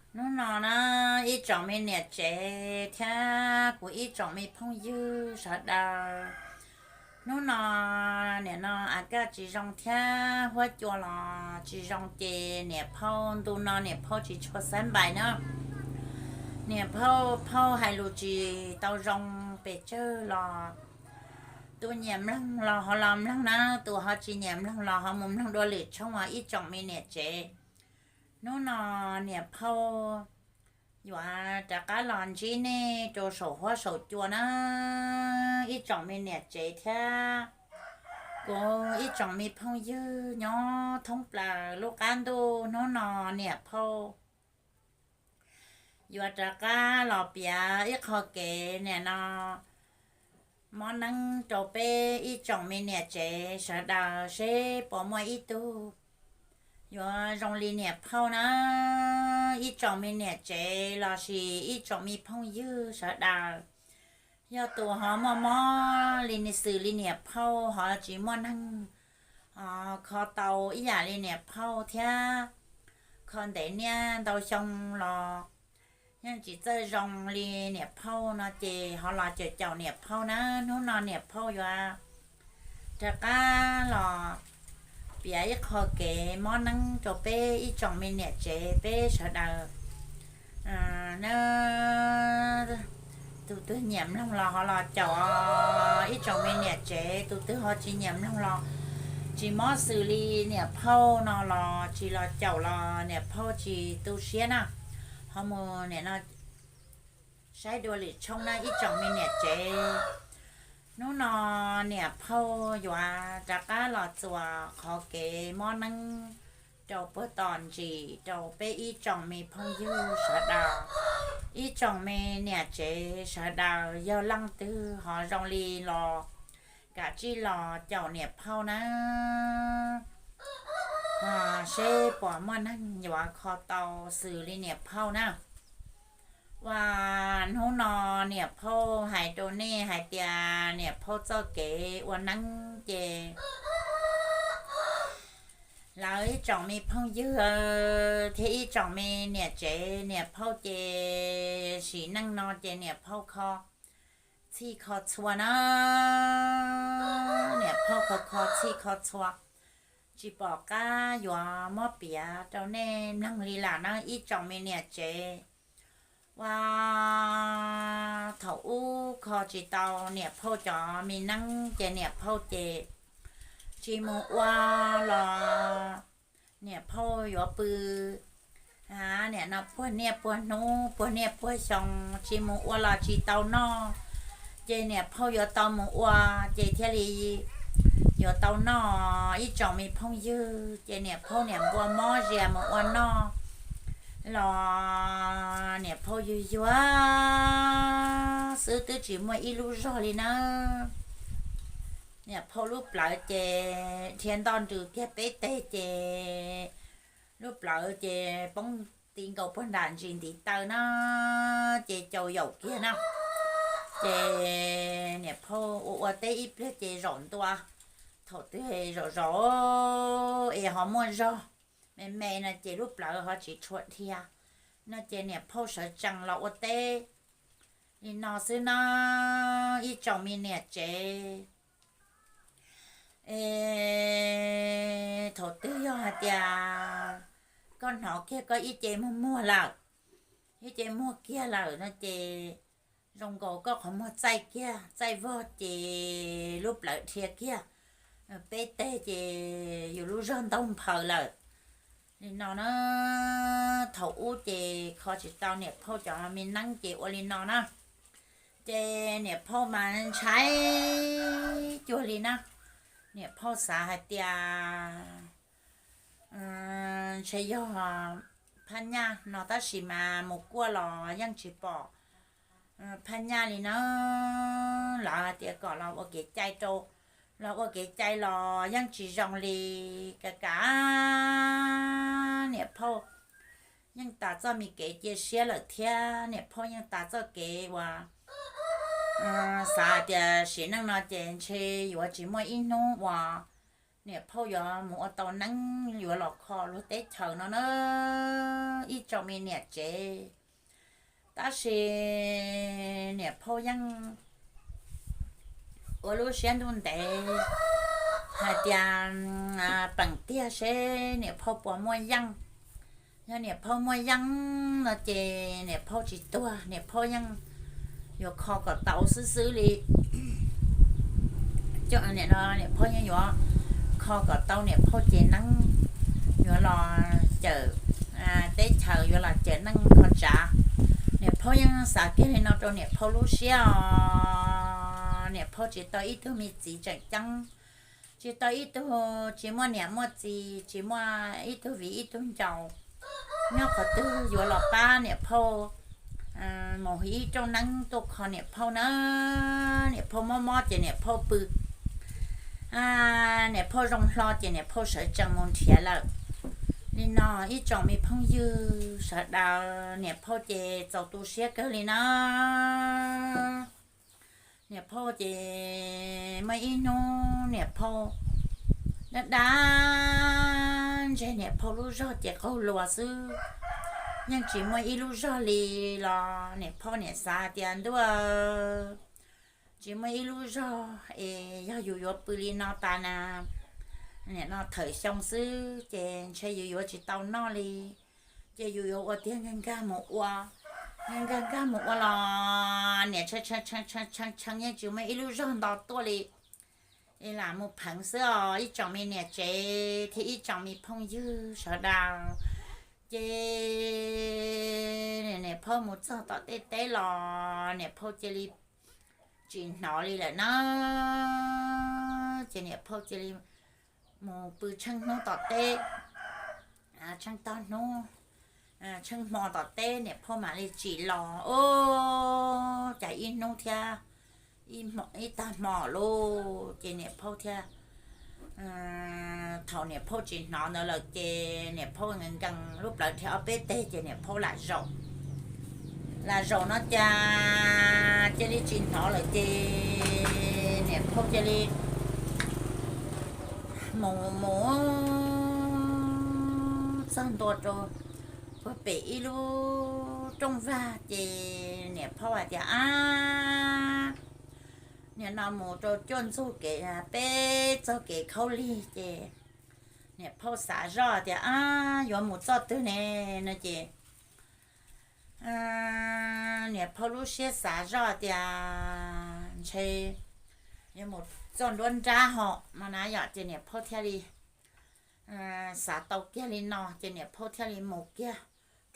Hnub no na, ib tsoom me niam tsev thiab kuv ib tsoom me phooj ywg sawv daws, hnub no niam no a kaj tsis zoo thiab huab cua los tsis zoo ces niam phauj ntu no niam phauj tsis tshua xab npais na. Niam phauj phauj hais lus tsis tau zoo pes tsawg los tus nyiam mloog los ho los mloog na, tus ho tsis nyiam mloog los ho mus mloog dua lwm tshooj os ib tsoom me niam tsev. Hnub no niam phauj yuav rov qab los ntsib nej rau saum huab saum cua na, ib tsoom me niam tsev thiab kuv ib tsoom me phooj ywg nyob thoob plaws lub qab ntuj. Hnub no niam phauj yuav rov qab los piav ib qho kev niam no mob neeb rau peb ib tsoom me niam tsev sawv daws seb puas muaj ib tug yuav zoo li niam phauj na. Ib tsoom me niam tsev lossis ib tsoom me phooj ywg sawv daws, yog tus ho muaj mob li xws li niam phauj ho tsis muaj neeg kho tau ib yam li niam phauj thiab kho ntev niaj ntau xyoo los yeej tsis txawj zoo li niam phauj no ces ho los caum caum niam phauj na. Hnub no niam phauj yuav rov qab los piav ib qho kev mob neeb rau peb ib tsoom me niam tsev peb sawv daws na. Tus twg nyiam mloog los ho los caum os ib tsoom me niam tsev, tus twg ho tsis nyiam mloog los tsis mob xws li niam phauj no los tsis los caum los niam phauj tsis tu siab na. Ho mus niam no saib dua lwm tshooj na ib tsoom me niam tsev. Hnub no niam phauj yuav rov qab los txuas qhov kev mob neeb rau puag tom ntsis rau peb ib tsoom me phooj ywg sawv daws, ib tsoom me niam tsev sawv daws yog leej twg ho zoo li los kav tsij los caum niam phauj na. Seb puas muaj neeg yuav kho tau xws li niam phauj na. Ua, hnub no niam phauj hais rau nej hais tias niam phauj txoj kev ua neeb ces lawv ib tsoom me phooj ywg thiab ib tsoom me niam tsev, niam phauj ces sim neej no ces niam phauj kho txhij kho txhua na. Niam phauj kho kho txhij kho txhua, tsis pom qab yuav muab piav rau nej mloog li lawm na ib tsoom me niam tsev. Ua, thaum ub kho tsis tau niam phauj cov me neeb ces niam phauj ces tsis mus ua los niam phauj yuav pw niam no puag niaj puag hnub puag niaj puag xyoo tsis mus ua los tsis tau noj. Ces niam phauj yuav tau mus ua ces thiaj li yuav tau noj ib tsoom me phooj ywg. Ces niam phauj niam npua mob zias mus ua noj los niam phauj yuag yuag xwb twb tsis muaj ib lub zog li nawb. Niam phauj lub plawv ces dhia ntoj nrws kiag peb teg ces lub plawv ces poob ti nkaus puag nram ntsis ntiv taw na, ces caum yaum kiag na. Ces niam phauj ua ua teb ib pliag ces zaum ntua, thaum twg zaum zaum es ho muaj zog me me no ces lub plawv ho tsis tshua dhia no ces niam phauj sawv tsees los ua teb li no xwb na ib tsoom me niam tsev. Es thaum twg yog hais tias koj hnov kiag koj ib ce muag muag lawm, ib ce muag kiag lawm no ces zoo nkaus koj qhov muag txaij kiag txaij vog ces lub plawv dhia kiag peb teg ces yus lub zog ntaug nphaws lawm. Li no na, thaum ub ces kho tsis tau niam phauj cov me neeb ces ua li no na. Ces niam phauj mas ntshai cuag li na. Niam phauj xav hais tias ntshe yog phab nyaj no tab sis mas mus kuaj los yeej tsis pom phab nyaj li na. Lawv hais tias kom los ua kev cai rau, los ua kev cai los yeej tsis zoo li. Kav kav niam phauj yeej tas txoj me kev cia siab lawm thiab niam phauj yeej tas txoj kev uas xav hais tias sim neej no ces ntshe yuav tsis muaj ib hnub uas Niam phauj yuav mus ua tau neeb yuav los kho luag teb chaws no na, ib tsoom me niam tsev. Tab sis niam phauj yeej ua lub siab ntuj ntev hais tias peem tiag seb niam phauj puas muaj yeej. Yog niam phauj muaj yeej no ces niam phauj tsis tuag, niam phauj yeej yuav kho kom tau xwb xwb li. Niam phauj yeej yuav kho kom tau niam phauj ces neeb yuav los cawm teb chaws, yuav los cawm neej kho tsav. Niam phauj yeej xav kiag li no rau niam phauj lub siab os. Niam phauj tsis tau ib tug me txiv tseem ceeb, tsis tau ib tug, tsis muaj niam muaj txiv, tsis muaj ib tug viv ib tug ncaus nyob qhov twg yuav los pab niam phauj mus ib rooj neeb tuaj kho niam phauj na. Niam phauj mob mob ces niam phauj pw, niam phauj zoo hlo ces niam phauj sawv tsees mus nrhiav lawm. Li no ib tsoom me phooj ywg sawv daws, niam phauj ces txaus tu siab kawg li na. Niam phauj ces muaj ib hnub niam phauj dab dab ntseg, niam phauj lub zog ces qaug luas xwb, yeej tsis muaj ib lub zog li los niam phauj niam xav tias ntuj, tsis muaj ib lub zog es yog yus yuav pw li no tas na, nim no thawm xyoo xwb ces ntshe yus yuav tsis tau noj li. Ces yus yuav ua tiag nkag nkag mus ua, nkag nkag mus ua los niam tshee tshee yeej tsis muaj ib lub zog nto tuaj li. Es lam mus pheev xwb os ib tsoom me niam tsev thiab ib tsoom me phooj ywg sawv daws. Ces niam phauj mus txog tom tej teb los niam phauj cia li tsis hnov li lawm na. Ces niam phauj cia li mus pw tsheej hnub tom teb, tsheej tog hnub, tsheej hmo tom teb niam phauj mam li tsim los. Ub, cas ib hnub thiab ib tag hmo lauj, ces niam phauj thiaj, thaum niam phauj tsis hnov ntawd lawm ces niam phauj nkees nkees lub plawv dhia ob peb teg ces niam phauj lam zaum. Lam zaum no cas cia li tsis hnov lawm ces niam phauj cia li mus mus txog ntua rau puag pem ib lub rooj vag ces niam phauj hais tias, Ab, nim no mus rau cuaj ntxug kev, peb txog kev khaub lig ces niam phauj xav zoj tias, Ab, yuav mus txoj twg ne? No ces niam phauj lub siab xav zoj tias ntshe yuav mus txoj nruab nrab hos no na yom, ces niam phauj thiaj li xav tau kiag li no ces niam phauj thiaj li mus kiag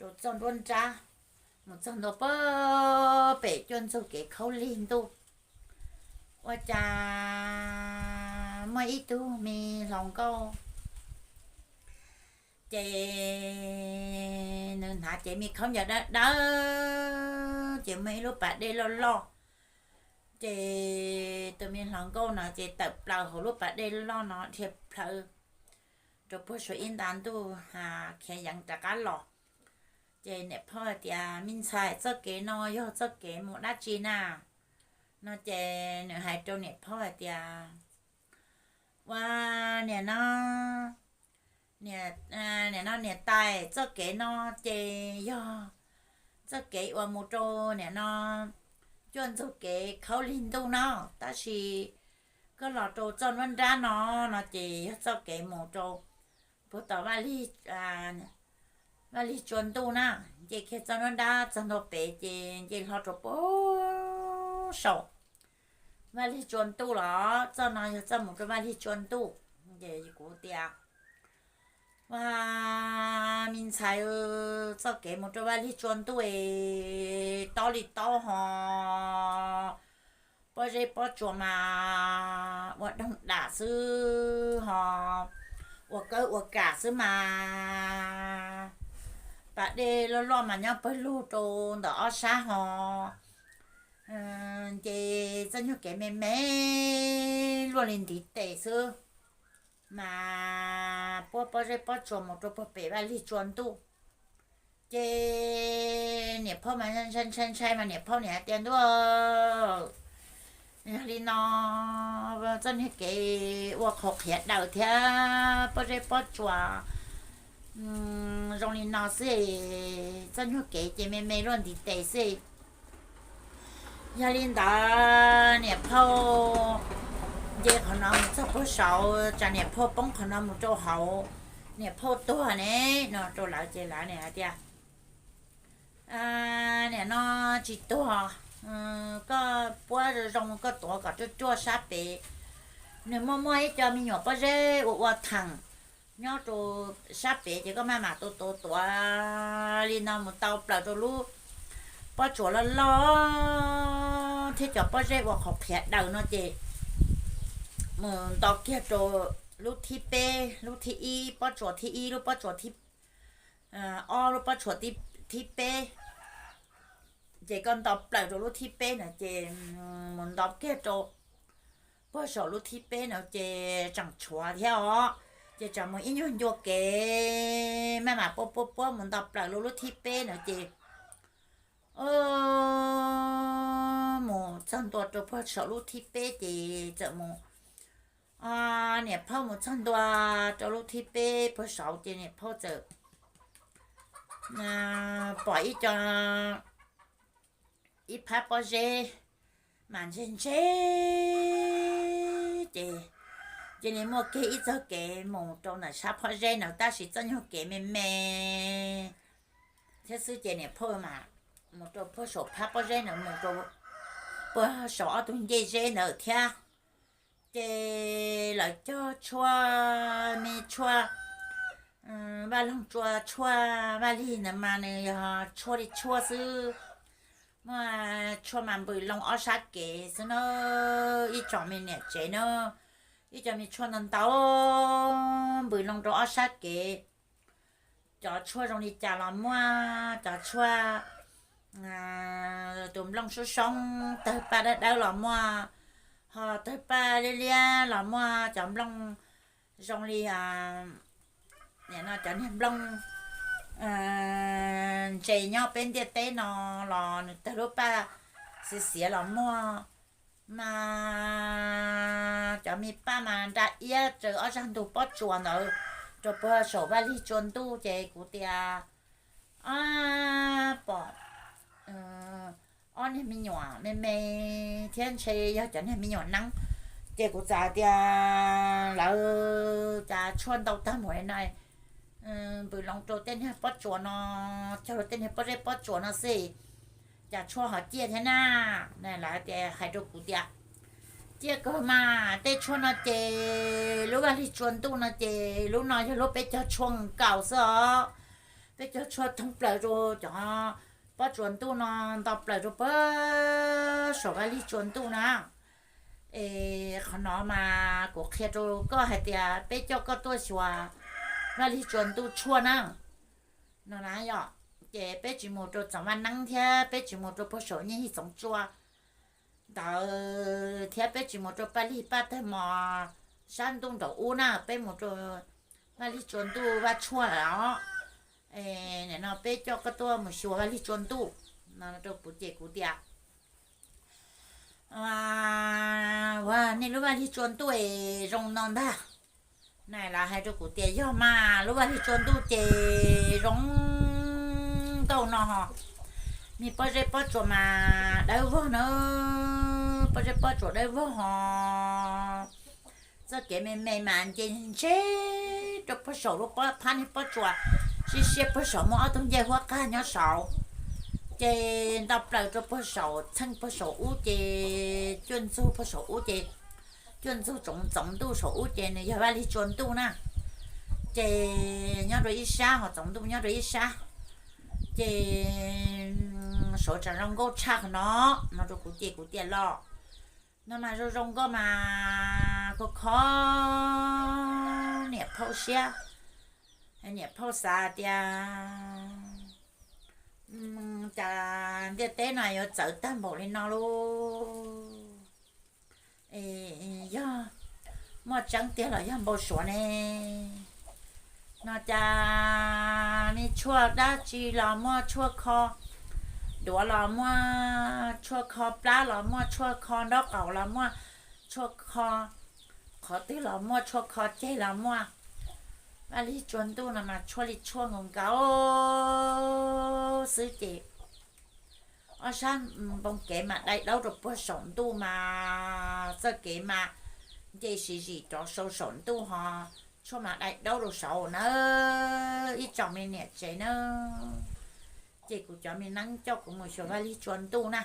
rau txoj nruab nrab, mus txog ntua puag pem cuaj ntxug kev khaub lig ntuj. Ua cas muaj ib tug me hluas nkauj ces nws hnav cev me khaub ncaws dawb dawb ces muaj ib lub pas dej loj loj. Ces tus me hluas nkauj no ces tawm plaws hauv lub pas dej loj no dhia plhaw rau puag saum ib nta ntuj khiav yeev rov qab los. Ces niam phauj hais tias, Me ntxhais, txoj kev no yog txoj kev mus dab tsi na? No ces nws hais rau niam phauj hais tias, Ua, niam no, niam no niam tais, txoj kev no ces yog txoj kev uas mus rau niam no cuaj ntxug kev khaub lig ntuj no, tab sis koj los rau txoj nruab nrab no, no ces yog txoj kev mus rau puag tom vaj lig tsua ntuj na. Nce kiag txoj nruab nrab txog ntua pem ces nce hlo rau puag saum vaj lig tsua ntuj los txoj no yog txoj mus rau vaj lig tsua ntuj. Ces kuv tias, Ua, me ntxhais, txoj kev mus rau vaj lig tsua ntuj es tob li tob hos, pob zeb pob tsuas mas ua doog dam xwb hos, ua kawb ua kam xwb mas, pas dej loj loj mas nyob pawg lug rau ntawm ob sab hos, ces txoj nyuag kev me me luaj li ntiv tes xwb mas puab pob zeb pob tsuas mus rau puag pem vaj lig tsua ntuj. Ces niam phauj mas ntshai ntshai ntshai mas niam phauj niam hais tias, Ntuj, Yog li no, txoj nyuag kev ua qhauv qhiav daws thiab pob zeb pob tsuas zoo li no xwb, txoj nyuag kev ces me me luaj ntiv tes xwb. Yog li ntawd niam phauj nce qhov no mus txog puag saud, tsam niam phauj poob qhov no mus rau hauv, niam phauj tuag ne, no rau lawv ces lawv nim hais tias, Nim no tsis tuag, koj puab zoo koj tuav kom ruaj ruaj sab pem. Nws muaj muaj ib co me nyuam pob zeb ua ua theem nyob rau sab pem ces koj maj mam tuav tuav tuav li no mus tau plaws rau lub pob tsuas loj loj thiab cov pob zeb ua qhauv qhiav daws no ces mus nto kiag rau lub thib peb, lub thib ib, pob tsuas thib ib, lub pob tsuas thib ob, lub pob tsuas thib peb. Ces koj nto plaws rau lub thib peb no ces mus nto kiag rau puag saum lub thib peb no ces tseem tshuav thiab os. Ces tsam mus ib nyuag ncua kev maj mam puab puab puab mus nto plaws rau lub thib peb no ces mus txog ntua rau puag saum lub thib peb ces txawm mus, niam phauj mus txog ntua rau lub thib peb puag saud ces niam phauj txawm pom ib co, ib phab pob zeb mas ntse ntse ces cia li muaj kiag ib txoj kev mus rau ntawm sab pob zeb ntawd tab sis txoj nyuag kev me me thiab xwb ces niam phauj mas mus rau puag saum phab pob zeb ntawd mus rau puag saum ob tug ncej zeb ntawd thiab. Ces lawv cog tshuaj, me tshuaj, vaj loog tsua tshuaj, vaj lig ntawd mas nws yog tshuaj li tshuaj xwb. Muaj tshuaj mas npws loo ob sab kev xwb na, ib tsoom me niam tsev na, ib co me tshuaj ntau ntau npws loo rau ob sab kev. Cov tshuaj zoo li cas los muaj, cov tshuaj tus nplooj soob soob tawg paj dawb dawb los muaj, ho tawg paj liab liab los muaj, cov nplooj zoo li no cov niag nplooj ntse nyob peb ntiaj teb no los nws tawg lub paj xiav xiav los muaj, mas cov me paj mas nra iab raws ob zaj ntug pob tsuas ntawd rau puag saum vaj lig tsua ntuj ces kuv tias, pom ob niag me nyuam me me thiab ntshe yog cov niag me nyuam neeb, ces kuv txawm tias lawv cas tshuaj ntau tag npaum li no, npws loo rau tej niag pob tsuas no, cog rau tej niag pob zeb pob tsuas no xwb, cas tshuaj ho ciaj thiab na. Lawv tias, hais rau kuv tias, ciaj kawg mas, tej tshuaj no ces lub vaj lig tsua ntuj no ces lub no yog lub peb cog tshuaj nkaus xwb os. Peb cog tshuaj thoob plaws rau cov pob tsuas ntuj no, nto plaws rau puag saum vaj lig tsua ntuj na. Es qhov no mas kuv qhia rau koj hais tias peb coj koj tuaj xyuas vaj lig tsua ntuj tshuaj na. No na yom, ces peb tsis mus rau txoov vaj neeb thiab peb tsis mus rau puag saum nyiaj yig txoov tsua ntawd thiab peb tsis mus rau paj lig paj tawg mos sab ntuj nraum ub na, peb mus rau vaj lig tsua ntuj vaj tshuaj lawm os. Nim no peb coj koj tuaj mus xyuas vaj lig tsua ntuj no rau kuv ces kuv tias, ua, nej lub vaj lig tsua ntuj es zoo no ntag. Na lawv hais rau kuv tias yog mas, lub vaj lig tsua ntuj ces zoo nkauj no ho, me pob zeb pob tsuas mas dawb vog na, pob zeb pob tsuas dawb vog ho. Txoj kev me me mas nce ntseb rau puag saum lub pob phab niag pob tsuas, siab siab puag saum muaj ob tug ncej huab qag nyob saud. Ces nto plaws rau puag saum txheej puag saum ub ces cuaj ntxug puag saum ub ces cuaj ntxug tsoov txoov ntuj saum ub ces nws yog vaj lig tsua ntuj na. Ces nyob rau ib sab ho txoov ntuj nyob rau ib sab. Ces saud tseem zoo nkauj tshaj qhov no, no rau kuv ces kuv tias los, no mas zoo zoo nkauj mas kho kho niam phauj siab. Niam phauj xav tias cas ntiaj teb no yuav txawv tag npaum li no lauj. Yog muaj tseeb tiag los yog npau suav ne? No cas me tshuaj dab tsi los muaj, tshuaj kho tuav los muaj, tshuaj kho plab los muaj, tshuaj kho nraub qaum los muaj, tshuaj kho qhov twg los muaj, tshuaj kho ceg los muaj. Vaj lig tsua ntuj no mas tshuaj li tshuaj nkaus nkaus xwb ces ob sab npoo kev mas dai daub rau puag saum ntuj mas txoj kev mas nce siv zim rov sau saum ntuj ho tshuaj mas dai daub rau saud na, ib tsoom me niam tsev na. Ces kuv cov me neeb coj kuv mus xyuas vaj lig tsua ntuj na.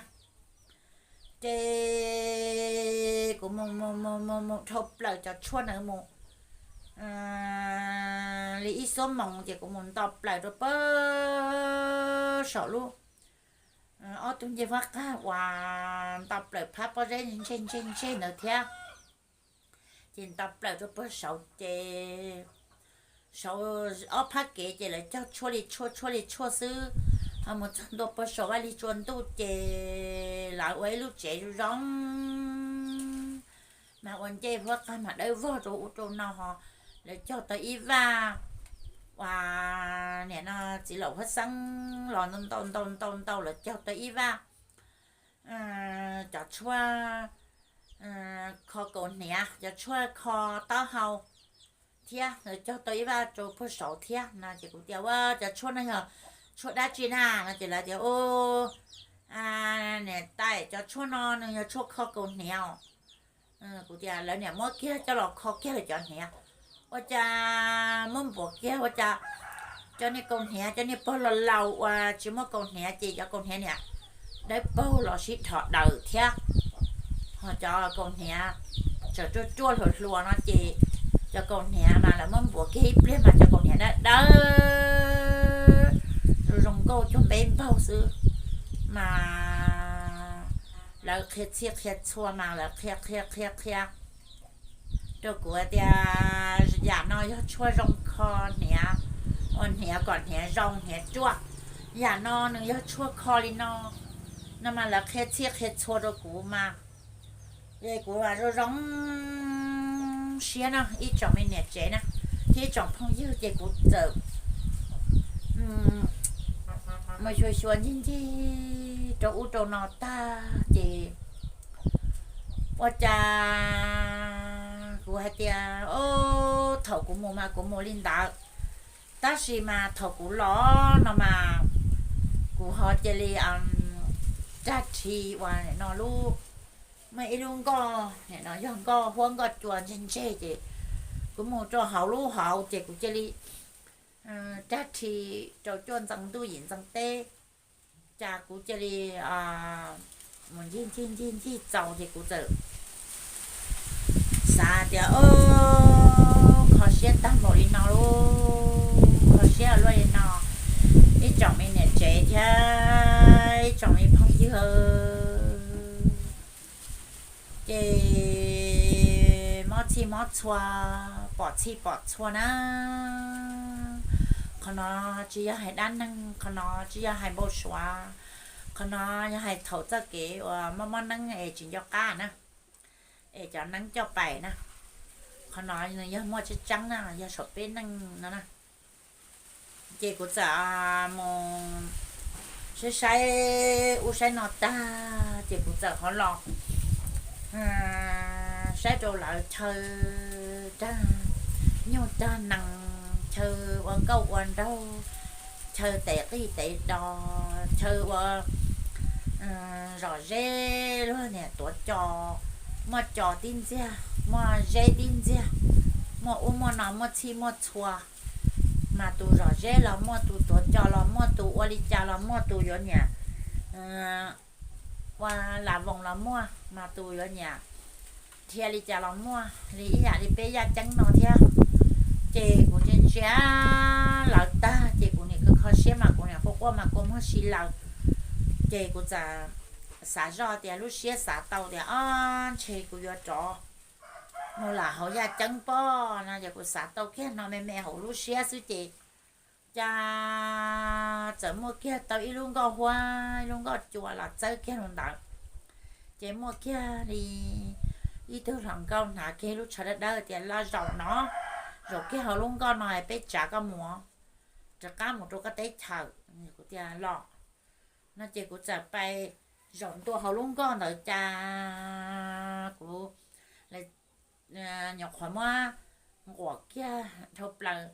Ces kuv mus mus mus mus mus dhau plaws cov tshuaj ntawd mus li ib xuab moos ces kuv mus nto plaws rau puag saum lub ob tug ncej huab qag uas nto plaws phab pob zeb ntseg ntseg ntseg ntawd thiab. Ces nto plaws rau puag saud ces saud ob phab kev ces lawv cog tshuaj li tshuaj tshuaj li tshuaj xwb. Ho mus txog ntua puag saum vaj lig tsua ntuj ces lawv ua ib lub tsev zoo zoo mas ua ncej huab qag mas dawb vog rau ub rau no ho lawv cog tau ib vaj uas nim no txiv laum huab xeeb los ntau ntau ntau ntau lawv cog tau ib vaj cov tshuaj kho kaus hniav, cov tshuaj kho taub hau thiab lawv cog tau ib vaj rau puag saud thiab no ces kuv tias ua cov tshuaj no yog tshuaj dab tsi na no ces lawv tias u niam tais cov tshuaj no nws yog tshuaj kho kaus hniav os. Kuv tias lawv niam muab kiag coj los kho kiag lawv cov hniav, ua cas muab npuav kiag ua cas cov niag kaus hniav cov niag pog laus laus uas tsis muaj kaus hniav ces cov kaus hniav niam dawb paug los sib dhos daws thiab. Ho cov kaus hniav tseem ruaj ruaj hluas hluas no ces cov kaus hniav mas lawv muab npuav kiag ib pliag mas cov kaus hniav dawb dawb zoo zoo nkauj cuag npeb npaug xwb. Mas lawv qhia txhij qhia txhua mas lawv qhia qhia qhia qhia rau kuv hais tias yam no yog tshuaj zoo kho hniav, ua hniav kom hniav zoo hniav ruaj, yam no nws yog tshuaj kho li no no mas lawv qhia txhij qhia txhua rau kuv mas kuv zoo zoo siab no ib tsoom me niam tsev na thiab ib tsoom phooj ywg ces kuv txawm mus xyuas xyuas ncig ncig rau ub rau no tag ces ua cas kuv hais tias o thaum kuv mus mas kuv mus li ntawd, tab sis mas thaum kuv los no mas kuv ho cia li rag rhi uas no lub, muaj ib lub nkoj nim no yog nkoj huab nkoj cua ntseg ntseg ces kuv mus rau hauv lub hauv ces kuv cia li rag rhi rau cuaj ntxees ntuj yim ntxees teb, cas kuv cia li mus ncig ncig ncig ncig txaus ces kuv txawm xav tias o kho siab tag npaum li no lauj, kho siab luaj li no, ib tsoom me niam tsev thiab ib tsoom me phooj ywg ces mob txhij mob txhua, pom txhij pom txhua na. Qhov no tsis yog hais dab neeg, qhov no tsis yog hais npau suav, qhov no yog hais thaum txoj kev uas mob mob neeb es tsis nco qab na, es cov neeb coj pais na. Qhov no nws yog muaj tseeb tseeb na, yog saum peb neej no na. Ces kuv txawm mus saib saib ub saib no tag ces kuv txawm ho los saib rau lawv chaw rag nyuj rag nees, chaw ua nkauj ua nraug, chaw tev qij tev dos, chaw ua zom zeb luag niam tuav co, muaj co tib ntxiag, muaj zeb tib ntxiag, muaj ub muaj no, muaj txhij muaj txhua. Mas tus zom zeb los muaj, tus tuav co los muaj, tus ua li cas los muaj, tus yuav niam ua las voos los muaj, mas tus yuav niam dhia li cas los muaj, li ib yam li peb yaj ceeb no thiab. Ces kuv ntsia ntsia lawv tag ces kuv nim kho kho siab mas kuv nim quaj quaj mas kua muag si lawm. Ces kuv txawm xav zoj tias lub siab xav tau tias ob ntshe kuv yuav rov mus lam hauv yaj ceeb pob no ces kuv xav tau kiag no me me hauv lub siab xwb ces cas txawm muaj kiag tau ib lub nkoj huab ib lub nkoj cua los txawb kiag rau ntawd. Ces muaj kiag li ib tug hluas nkauj hnav kiag lub tsho dawb dawb tias los zaum no, zaum kiag hauv lub nkoj no peb tsav koj mus, rov qab mus rau koj teb chaws. Kuv tias los, No ces kuv txawm pais zaum ntua hauv lub nkoj ntawd cas kuv nyuam qhuav muab nquam kiag dhau plaws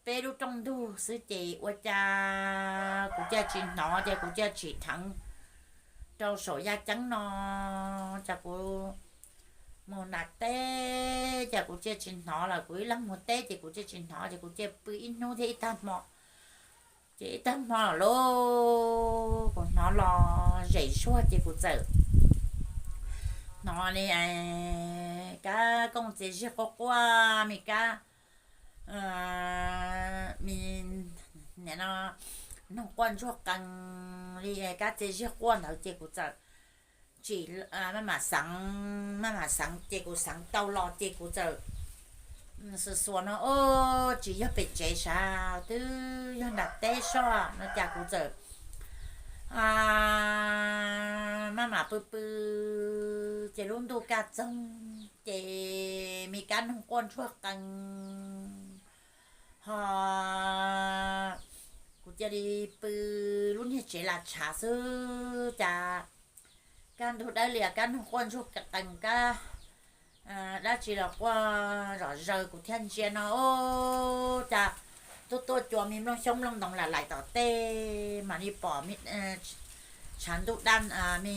peb lub rooj ntug xwb ces ua cas kuv cia tsis hnov ces kuv cia tsim dheev rau saum yaj ceeb no, cas kuv mus nram teb ces kuv cia tsis hnov lawm, kuv ib leeg mus teb ces kuv cia tsis hnov ces kuv cia pw ib hnub thiab ib tag hmo. Ces ib tag hmo lawm lauj, kuv hnov los zem zuag ces kuv txawm hnov li kab kooj txias ziag quaj quaj, me kab, me, nim no noog quaj ntsuag qees li kab txias ziag quaj ntawd ces kuv txawm tsim, maj mam xeev, maj mam xeev ces kuv xeev tau los ces kuv txawm xuas xuas no, o, tsis yog pem tsev sav, twb yog nram teb soj no cas kuv txawm maj mam pw pw ces lub ntuj kaj txoog ces me kab noog quaj ntsuag qees ho kuv cia li pw lub niag tsev las tshav xwb cas kaj ntug dawb lias kab noog quaj ntsuag qees kab dab tsi los quaj zom zaws kuv thiaj ntsia no, o, cas tuaj tuaj cua me nplooj xyoob nplooj ntoos lam laim tom tej mam li pom tshav ntuj daj, me,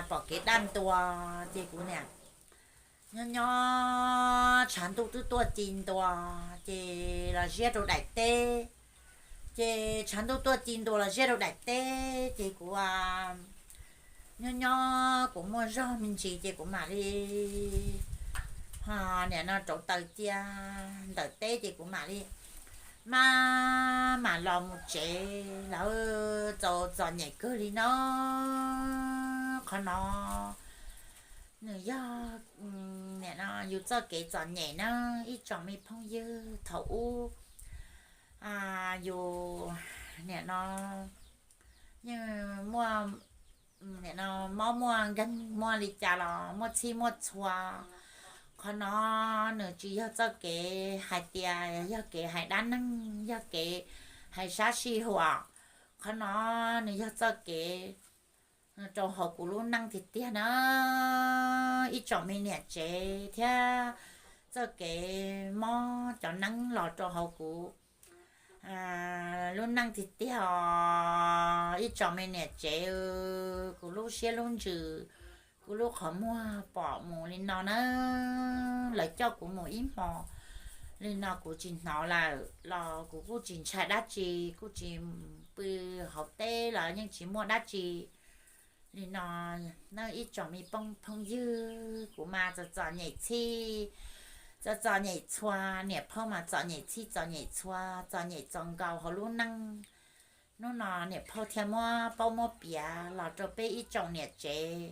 pom kev daj ntua ces kuv niam nyob nyob tshav ntuj twb tuaj ci ntua ces los ziab rau daim teb. Ces tshav ntuj tuaj ci ntua los ziab rau daim teb ces kuv nyob nyob kuv muaj zog me ntsis ces kuv mam li ho nim no rauv taws cia ntawm teb ces kuv mam li maj mam los mus tsev lawm. Txom txom nyem kawg li no. Qhov no nws yog nim no yus txoj kev txom nyem na ib tsoom me phooj ywg. Thaum ub yus nim no yeej muaj, nim no mob muaj nkeeg muaj li cas los muaj txhij muaj txhua. Qhov no nws tsis yog txoj kev hais tias yog kev hais dab neeg, yog kev hais sab sij huam. Qhov no nws yog txoj kev rau hauv kuv lub neej tiag tiag na ib tsoom me niam tsev thiab txoj kev mob cov neeb los rau hauv kuv lub neej tiag tiag os ib tsoom me niam tsev. Kuv lub siab lub ntsws, kuv lub qhov muag pom mus li no na, lawv coj kuv mus ib hmo li no kuv tsis hnov lawm los kuv kuj tsis ntshai dab tsi, kuj tsis pw hauv teb los yeej tsis muaj dab tsi li no na ib tsoom me phooj ywg. Kuv mas txom txom nyem txhij, txom txom nyem txhua, niam phauj mas txom nyem txhij txom nyem txhua, txom nyem txaus nkaus hauv lub neej. Hnub no niam phauj thiaj muab paub muab piav los rau peb ib tsoom niam tsev,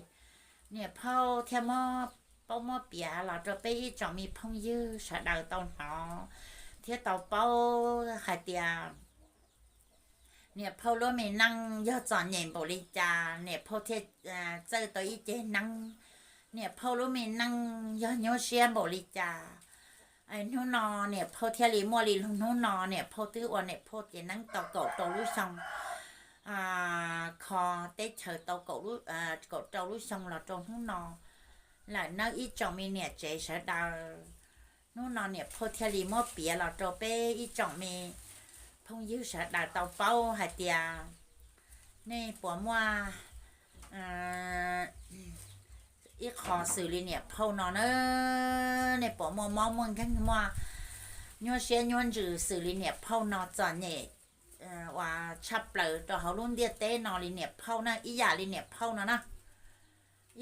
niam phauj thiaj muab paub muab piav los rau peb ib tsoom me phooj ywg sawv daws tau hnov thiab tau paub hais tias niam phauj lub me neej yog txom nyem npaum li cas niam phauj thiaj txawj tau ib ceg neeb, niam phauj lub me neej yog nyuaj siab npaum li cas. Hnub no niam phauj thiaj li muaj li lug, hnub no niam phauj twb ua niam phauj ces neeb tau kaum rau lub xyoo, kho teb chaws tau kaum rau lub xyoo los rau hnub no lawm nawb ib tsoom me niam tsev sawv daws. Hnub no niam phauj thiaj li muab piav los rau peb ib tsoom me phooj ywg sawv daws tau paub hais tias nej puas muaj ib qho xws li niam phauj no na, nej puas muaj mob muaj nkeeg muaj nyuaj siab nyuaj ntsws xws li niam phauj no txom nyem uas tshaj plaws rau hauv lub ntiaj teb no li niam phauj na, ib yam li niam phauj no na.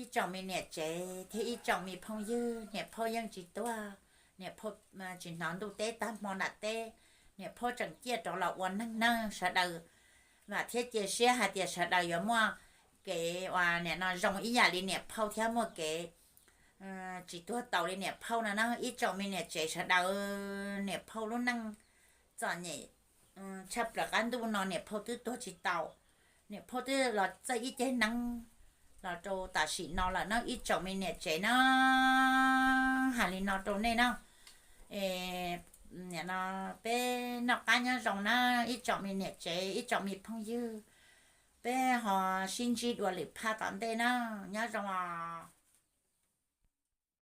Ib tsoom me niam tsev thiab ib tsoom me phooj ywg, niam phauj yeej tsis tuag, niam phauj tsis hnov ntuj teb tag hmo nram teb, niam phauj tseem ciaj rov los ua neeg nawb sawv daws. Vam thiab cia siab hais tias sawv daws yuav muaj kev uas nim no zoo ib yam li niam phauj thiab muaj kev tsis tuag taus li niam phauj no na ib tsoom me niam tsev sawv daws. Niam phauj lub neej txom nyem tshaj plaws qab ntuj no niam phauj twb tuag tsis tau, niam phauj twb los txawj ib ceg neeb los rau tam sim no lawm na ib tsoom me niam tsev na. Hais li no rau nej na, es Nim no peb noj qab nyob zoo na, ib tsoom me niam tsev, ib tsoom me phooj ywg, peb ho sib ntsib dua lwm phaj tom ntej na, nyob zoo os.